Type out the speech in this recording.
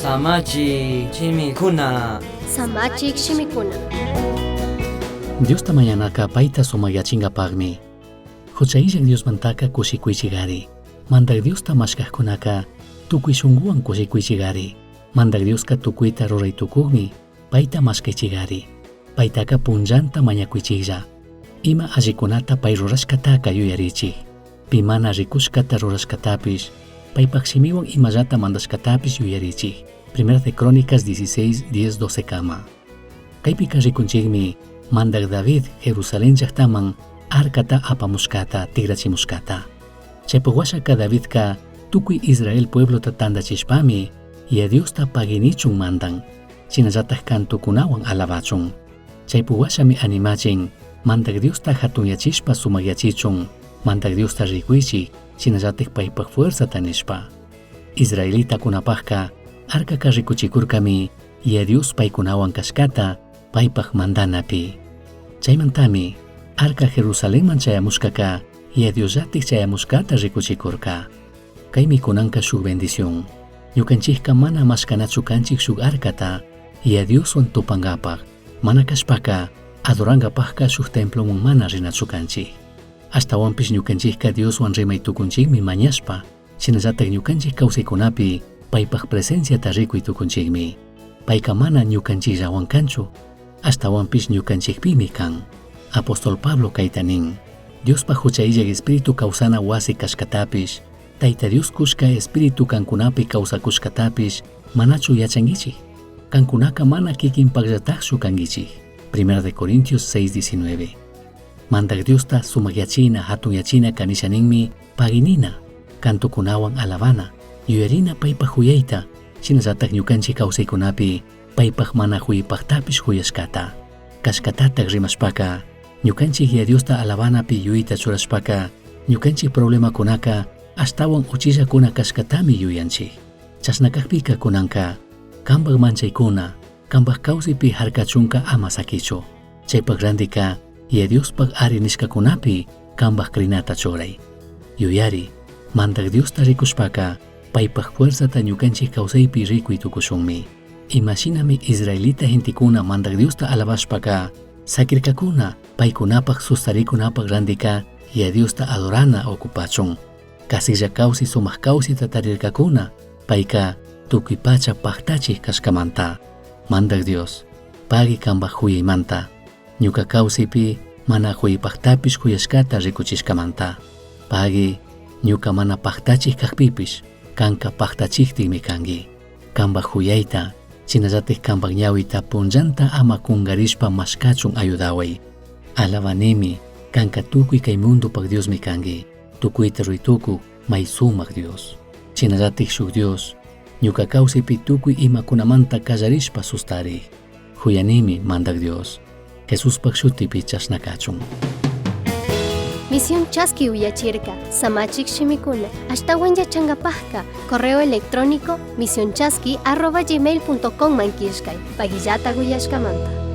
Samachik shimikuna. Samachik shimikuna. Diosta mañanaka paita sumakyachingapakmi. Jucha illak Diosmantaka kushikuychikari. Mandak Diosta mashkajkunaka tukuy shunkuwan kushikuychikari. Mandak Dioska tukuyta ruray tukukmi, paita mashkaychikari. Paitaka punllanta mañakuychiklla. Ima allikunata pay rurashkataka yuyarichik. Pi mana rikushkata rurashkatapish, paypak shimiwan imallata mandashkatapish yuyarichik. Primera de Crónicas 16, 10, 12 kama. Kaypika rikunchikmi Mandak David Jerusalén llaktaman arcata apamushkata tikrachimushkata. Chaypak washaka Davidka tukuy Israel pueblota tandachishpami Yaya Diosta pagui nichun mandan, shinallatak cantokunawan alabachun. Chaypuk washami animachin Mandak Diosta hatunyachishpa sumakyachichun, Mandak Diosta rikuychik, shinallatak paypak fuerzata nishpa. Israelitakunapakka arcaka rikuchikurkami Yaya Dios paykunawan kashkata paypak mandanapi. Chaymantami arca Jerusalenman chayamushkaka Yaya Diosllatik chayamushkata rikuchikurka. Kaymi kunanka shuk bendición. Ñukanchikka mana mashkanachu kanchik shuk arcata Yaya Dioswan tupankapak, mana kashpaka adorankapakka shuk temploman mana rinachu kanchik. Ashtawanpish ñukanchikka Dioswan rimay tukunchikmi mañashpa, shinallatak ñukanchik kawsaykunapi paypak presenciata rikuy tukunchikmi. Payka mana ñukanchikllawan kanchu, ashtawanpish ñukanchikpimi kan. Apóstol Pablo kayta nin, Diospa hucha illak espíritu kawsana wasi kashkatapish, Tayta Dios kushka espíritu kankunapi kawsakushkatapish manachu yachankichik. Kankunaka mana kikinpakllatakchu kankichik. Primera de Corintios 6:19. Mandak Diosta sumakyachina hatunyachina kanisha ninmi paginina, cantokunawan alabana, yuyarina paypak huyayta, shinallatak ñukanchik kawsaykunapi paypak mana huypaktapish huyashkata. Kashkatatak rimashpaka, ñukanchik Yaya Diosta alabanapi yuyayta churashpaka, ñukanchik problemakunaka ashtawan uchillakuna kashkatami yuyanchik. Chashna kakpika kunanka, kanpak manchaykuna, kanpak kawsaypi harkachunka ama sakichu. Chaypak randika, Yaya Diospak ari nishkakunapi kanpak crinata churay. Yuyari, Mandak Diosta rikushpaka, paypak fuerzata ñukanchik kawsaypi rikuy tukushunmi. Imashinami israelita gentekuna Mandak Diosta alabashpaka, sakirkakuna paykunapak sustarikunapak randika Yaya Diosta adorana ocupachun. Kasilla kawsay sumak kawsayta tarirkakuna, payka tukuy pacha paktachik kashkamanta. Mandak Dios, pagui kanpak huyaymanta, ñuka kawsaypi mana huypaktapish huyashkata rikuchishkamanta. Pagui ñuka mana paktachik kakpipish, kanka paktachiktikmi kanki. Kanpak huyayta, shinallatik kanpak ñawita punllanta ama kunkarishpa mashkachun ayudaway. Alabanimi, kanka tukuy kay mundopak Diosmi kanki, tukuyta ruy tukuk may sumak Dios. Shinallatik shuk Dios, ñuka kawsaypi tukuy imakunamanta kallarishpa sustarik. Huyanimi Mandak Dios. Jesuspak shutipi chashna kachun. Misión Chaski uyachirka, Samachik shimikuna, ashtawan yachangapajka, correo electrónico misionchaski@gmail.com man killkay, paguillata uyashkamanta.